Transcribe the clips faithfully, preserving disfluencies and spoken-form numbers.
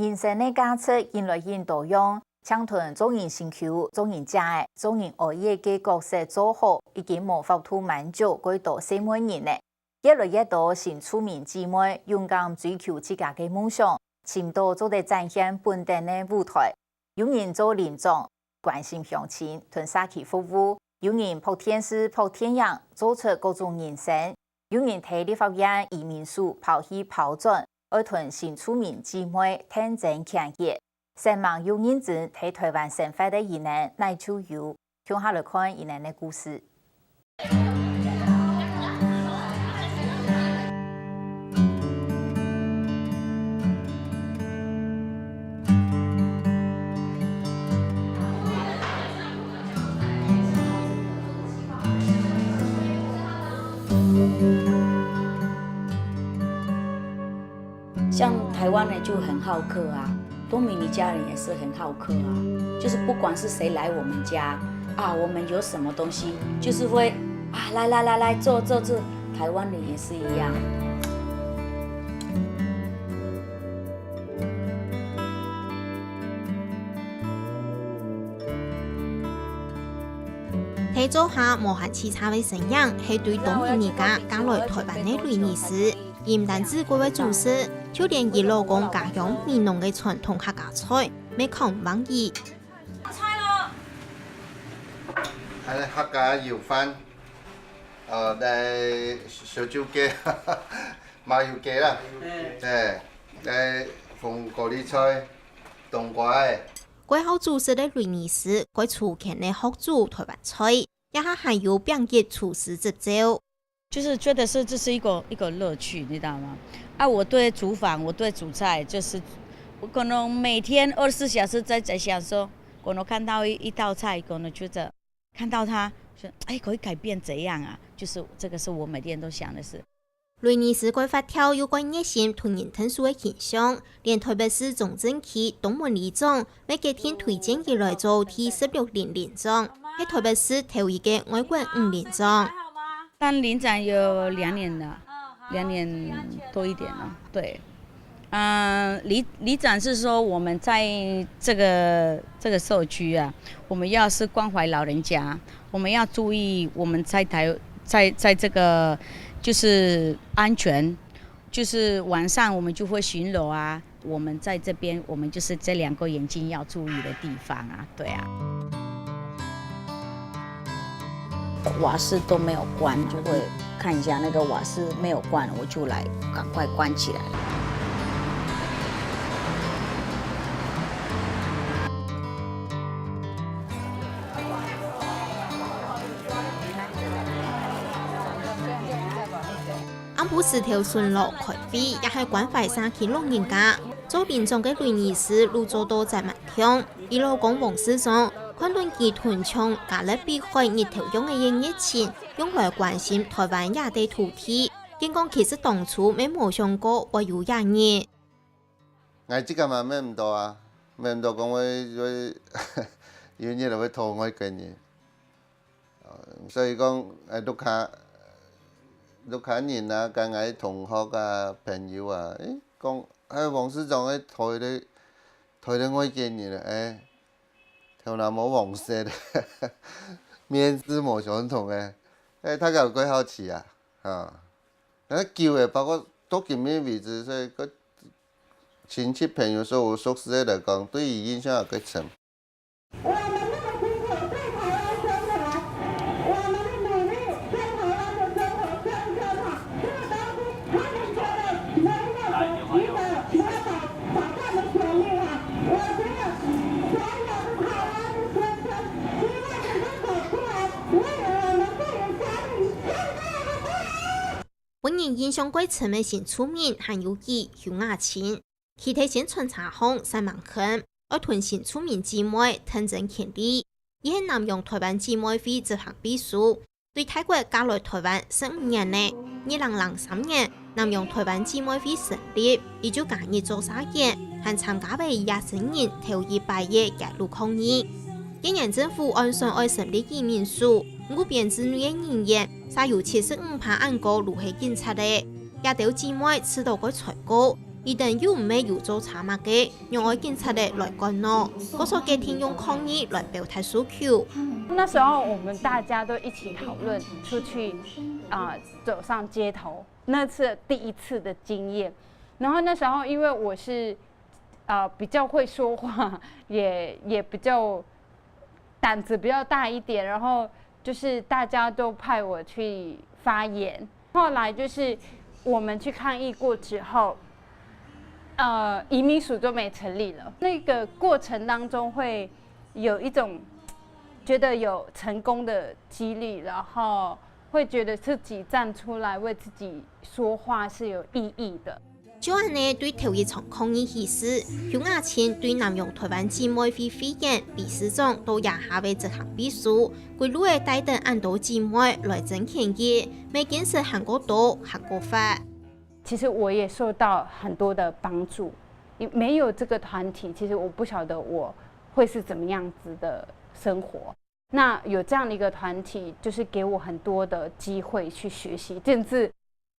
人生个價值因來因多樣，像同做人辛苦、做人惜个、做人愛个角色做好，已經無法度滿足蓋多細妹人了。越來越多新住民姊妹勇敢追求自家个夢想，尋到做得展現本等个舞台。有人做鄰長，關心鄉親，同社區服務；有人拍電視、拍電影，做出各種人生；有人在立法院、移民署跑去跑轉，愛同新住民姊妹𢯭爭權益。生猛又認真在台灣生活个人呢，哪就有。共下來看佢等个故事。 像台灣人就很好客啊，多米尼加人也是很好客啊，就是不管是誰來我們家啊，我們有什麼東西，就是會啊，來來來來，坐坐坐，台灣人也是一樣。 在灶下無閒洎杈个身影，係對東南亞嫁來台灣个雷女士。佢毋單止蓋會煮食，就連佢老公家鄉美濃个傳統客家菜，乜囥毋忘記。菜咯。還有客家油飯，呃，來燒酒雞，麻油雞啦，嗯。哎，來紅高麗菜，冬瓜仔。 蓋好煮食个雷女士，蓋出錢个學煮台灣菜，這下還有丙級廚師執照。就是覺得是這是一個一個樂趣，你知道嗎？啊，我對廚房，我對煮菜，就是我可能每天二十四小時在在想說，可能看到一一道菜，可能覺得看到它，說哎，可以改變怎樣啊？就是這個是我每天都想的事。 雷女士蓋活跳又蓋熱心，同人𢯭手个形象，連台北市中正區東門里長乜決定推薦佢來做第十六任里長，係台北市頭一個外國女里長。當里長有兩年了，兩年多一點了，對。啊，里里長是說我們在這個這個社區啊，我們要是關懷老人家，我們要注意我們在台在在這個就是安全，就是晚上我們就會巡邏啊。我們在這邊，我們就是這兩個眼睛要注意的地方啊，對啊。瓦斯都沒有關，就會看一下那個瓦斯沒有關，我就來趕快關起來。 暗晡時頭巡邏開會，也係關懷社區老人家。做里長个雷女士，愈做到再蠻暢。佢老公王市長，看準佢同像加勒比海日頭樣个熱情，用來關心台灣這塊土地。見講其實當初乜無想過會有這日。 𠊎自家嘛愐毋著啊，愐毋著講會會有日會討外國人。呃，所以講，哎，屋下屋下人啊，佮𠊎同學啊、朋友啊，誒，講，哎，王市長，誒，討一個討一個外國人啊，誒，頭那毛黃色个，面子無相同誒，誒，大家有蓋好奇啊，啊。 很久誒，包括到今日為止，所以个親戚朋友所有熟識个來講，對佢印象也蓋深。我們那個時候在台灣生活，我們的努力在台灣的生活跟生活，這個東西他們覺得沒有值得，值得挑戰的權利啊！我覺得所有的台灣的先生，希望能夠走出來，為我們對於家庭更大的未來。 分人印象蓋深个新住民還有佢邱雅琴，佢在宣傳車項煞猛喊，愛同新住民姊妹𢯭爭權利。佢係南洋台灣姊妹會執行秘書，對泰國嫁來台灣十五年了。二零零三年，南洋台灣姊妹會成立，佢就加入做社工，還參加了這生人頭一擺个街路抗議。該年政府按算愛成立移民署，毋過編制內个人員， 煞有七十五趴恁高攏係警察个。這兜姊妹試著蓋衰過，佢等又毋係有做差麼个，仰會警察仔來管呢？故所決定用抗議來表達訴求。那時候我們大家都一起討論出去啊、走上街頭，那是第一次的經驗。然後那時候因為我是呃比較會說話，也也比較胆子比较大一點，然後就是大家都派我去发言。后来就是我们去抗议过之后，呃，移民署就没成立了。那个过程当中会有一种觉得有成功的几率，然后会觉得自己站出来为自己说话是有意义的。就恁呢，對頭一場抗議起始，邱雅清對南洋台灣姊妹會會員、理事長到這下个執行秘書，歸路仔帶等恁多姊妹來爭權益，乜堅持行過多，行過闊。其实我也受到很多的帮助，没有这个团体，其实我不晓得我会是怎么样子的生活。那有这样的一个团体，就是给我很多的机会去学习，甚至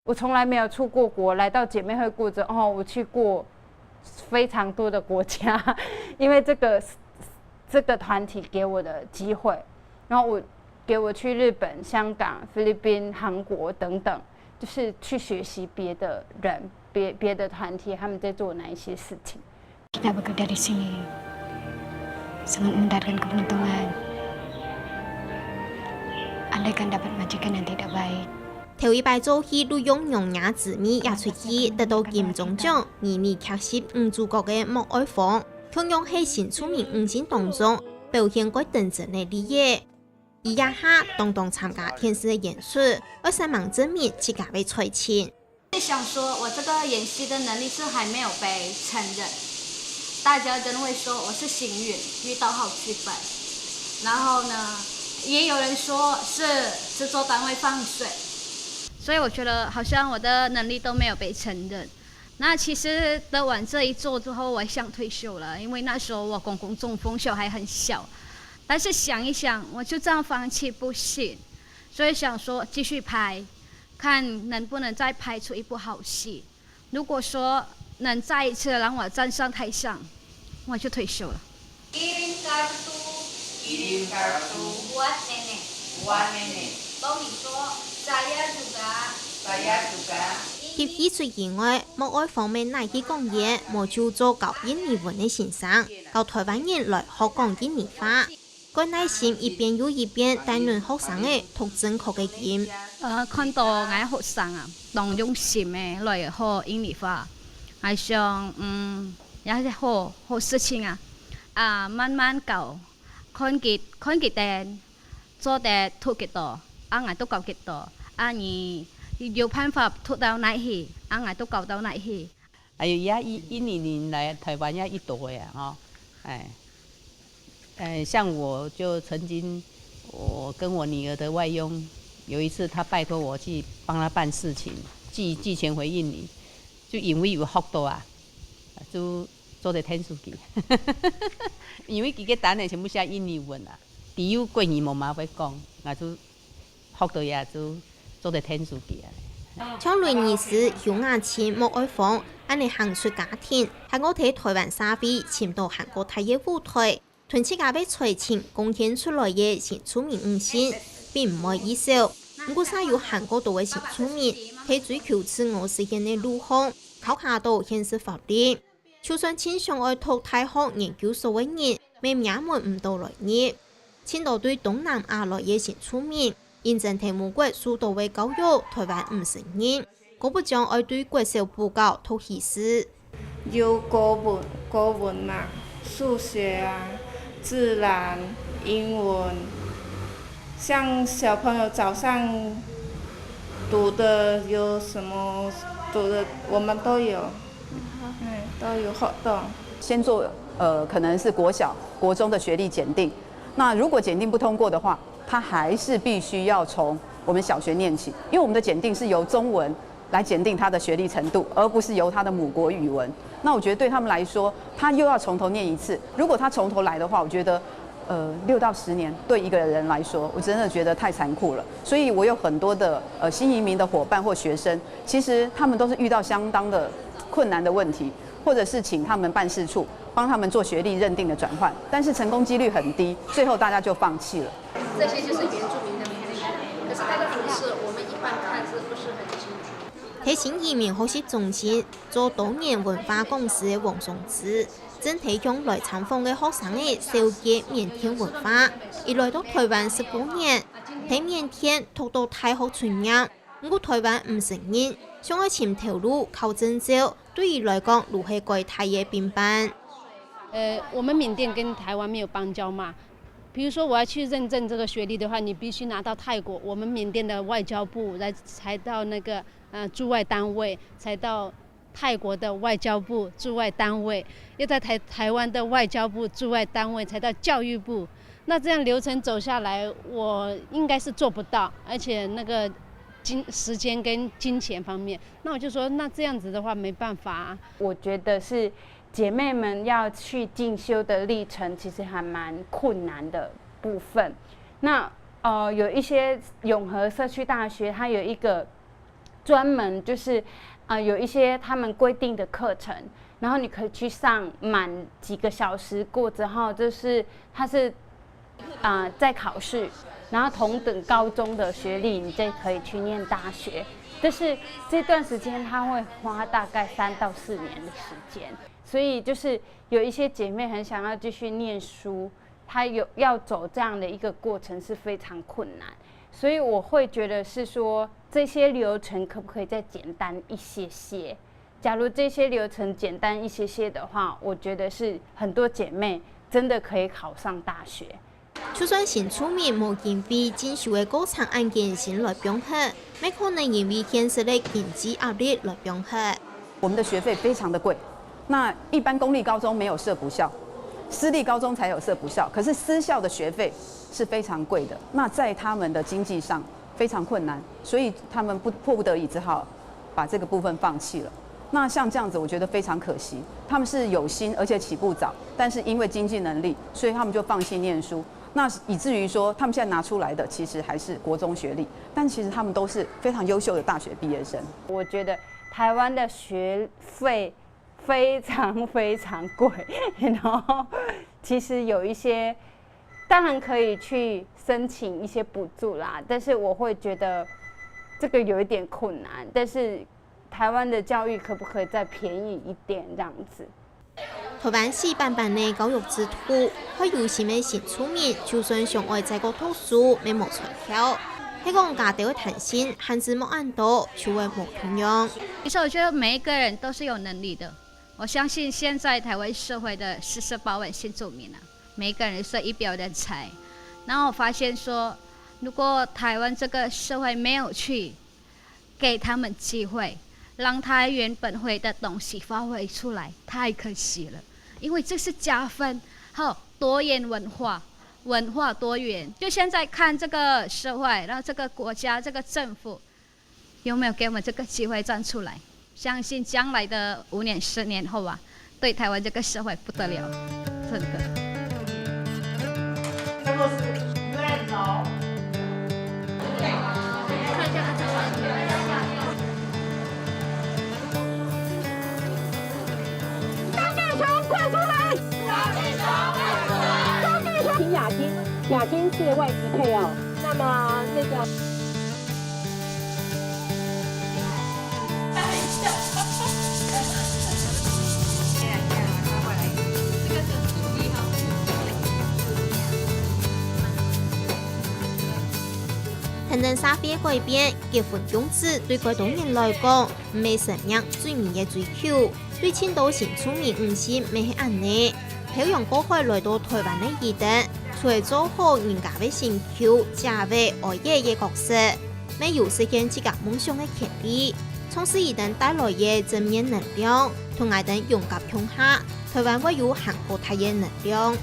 我从来没有出过国，来到姐妹会过之后，我去过非常多的国家，因为这个这个团体给我的机会，然后我给我去日本、香港、菲律宾、韩国等等，就是去学习别的人、别别的团体他们在做哪一些事情。 Kita bekerja di sini sangat mendatangkan keberuntungan. Andaikan dapat majikan yang tidak baik. 頭一擺做戲就用娘惹滋味這齣戲得到金鐘獎女女劇集女主角个莫愛芳，共樣係新住民女性當中表現蓋頂真个例仔。佢這下當當參加電視个演出，愛煞猛證明自家个才情。 想说我这个演戏的能力是还没有被承认，大家真的会说我是幸运遇到好剧本，然后呢，也有人说是制作单位放水，所以我觉得好像我的能力都没有被承认。那其实得完这一座之后，我想退休了，因为那时候我公公中风，小孩很小。但是想一想，我就这样放弃不行，所以想说继续拍，看能不能再拍出一部好戏。 如果说能再一次让我站上台上，我就退休了。Kirim kartu, kirim kartu buat nenek, buat nenek. Tommy 说，saya juga, saya juga. 翕戲出意外，莫愛芳乜哪去講演，無就做教印尼文个先生，教台灣人來學講印尼話。 蓋耐心一遍又一遍帶領學生仔讀正確个音。呃，看到𠊎學生啊，當用心个來學印尼話，𠊎想，嗯，也係好好事情啊。啊，慢慢教，看佢看佢等做得讀幾多，啊，𠊎都教幾多，啊，你有辦法讀到哪去，啊，𠊎都教到哪去。 還有也印印尼人來台灣也一多呀，吼，哎，哎，像我就曾經，我跟我女兒的外佣，有一次她拜託我去幫她辦事情，寄寄錢回印尼，就因為有學到啊，就做得天書記，因為佢个單仔全部寫印尼文啊，佢又國語無麼會講，啊就 學到也就做得天書記啊。像雷女士、邱雅清、莫愛芳，恁呢行出家庭，還過在台灣社會尋到還過大个舞台，同自家个才情貢獻出來个新住民女性，並毋會異少。毋過，煞有還過多个新住民，在追求自我實現个路項，交卡到現實法律。 就算盡想愛讀大學、研究所个人，乜名門毋到來入。盡多對東南亞來个新住民，因爭在母國受到个教育，台灣毋承認，姑不將愛對國小補教讀起始。有國文，國文嘛，數學啊，自然、英文，像小朋友早上讀的有什么读的，我们都有，哎，都有活动。先做呃，可能是国小、国中的学历检定。那如果检定不通过的话，他还是必须要从我们小学念起，因为我们的检定是由中文来检定他的学历程度，而不是由他的母国语文。那我觉得对他们来说，他又要从头念一次。如果他从头来的话，我觉得。呃，六到十年对一个人来说，我真的觉得太残酷了。所以我有很多的呃新移民的伙伴或学生，其实他们都是遇到相当的困难的问题，或者是请他们办事处帮他们做学历认定的转换，但是成功几率很低，最后大家就放弃了。这些就是原住民的 candidate，可是他的肤色我们一般看是不是很清楚？在新移民学习中心做多元文化講師个黃松枝，正提供來參訪个學生仔紹介緬甸文化。佢來到台灣十過年，在緬甸讀到大學畢業，毋過台灣毋承認，想愛尋頭路考證照，對佢來講就係較大个平板。呃，我们缅甸跟台湾没有邦交嘛，比如说我要去认证这个学历的话，你必须拿到泰国我们缅甸的外交部来，才到那个呃驻外单位，才到泰国的外交部驻外单位，又在台台湾的外交部驻外单位，才到教育部。那这样流程走下来，我应该是做不到，而且那个金时间跟金钱方面，那我就说，那这样子的话没办法啊。我觉得是姐妹们要去进修的历程，其实还蛮困难的部分。那呃，有一些永和社区大学，它有一个专门就是呃有一些他们规定的课程，然后你可以去上满几个小时过之后，就是它是啊、在考试，然后同等高中的学历，你就可以去念大学。但是这段时间他会花大概三到四年的时间，所以就是有一些姐妹很想要继续念书，她有要走这样的一个过程是非常困难，所以我会觉得是说这些流程可不可以再简单一些些？假如这些流程简单一些些的话，我觉得是很多姐妹真的可以考上大学。就算新住民無經費進修个過程恁艱辛來放棄，乜可能因為現實个經濟壓力來放棄。我们的学费非常的贵，那一般公立高中没有设补校，私立高中才有设补校，可是私校的学费是非常贵的，那在他们的经济上非常困难，所以他们不迫不得已只好把这个部分放弃了。那像这样子，我觉得非常可惜。他们是有心，而且起步早，但是因为经济能力，所以他们就放弃念书。那以至于说，他们现在拿出来的其实还是国中学历，但其实他们都是非常优秀的大学毕业生。我觉得台湾的学费非常非常贵，然后其实有一些当然可以去申请一些补助啦，但是我会觉得这个有一点困难。但是台湾的教育可不可以再便宜一点这样子？台灣死板板个教育制度，會有心个新住民，就算想愛再過讀書，乜無材料。係講家庭个彈性，限制無恁多，就會無共樣。其实我觉得每一个人都是有能力的，我相信现在台湾社会的四十八万新住民啊，每一个人是一表人才。然后我发现说，如果台湾这个社会没有去给他们机会，让他原本会的东西发挥出来，太可惜了。因为这是加分，还有多元文化，文化多元。就现在看这个社会，然后这个国家、这个政府有没有给我们这个机会站出来？相信将来的五年、十年后啊，对台湾这个社会不得了，真的。大地球滚出来！大地球！请雅金，雅金是外籍配偶。那么那个。等等社會改變，結婚降子對蓋多人來講，毋係生命最尾个追求。對盡多新住民毋信乜係恁呢。漂洋過海來到台灣个佢等，除了做好人家个心臼、姐仔哀个个角色，乜有實現自家夢想个權利。從事佢等帶來个正面能量，同𠊎等勇敢共下，台灣會有還過大个能量。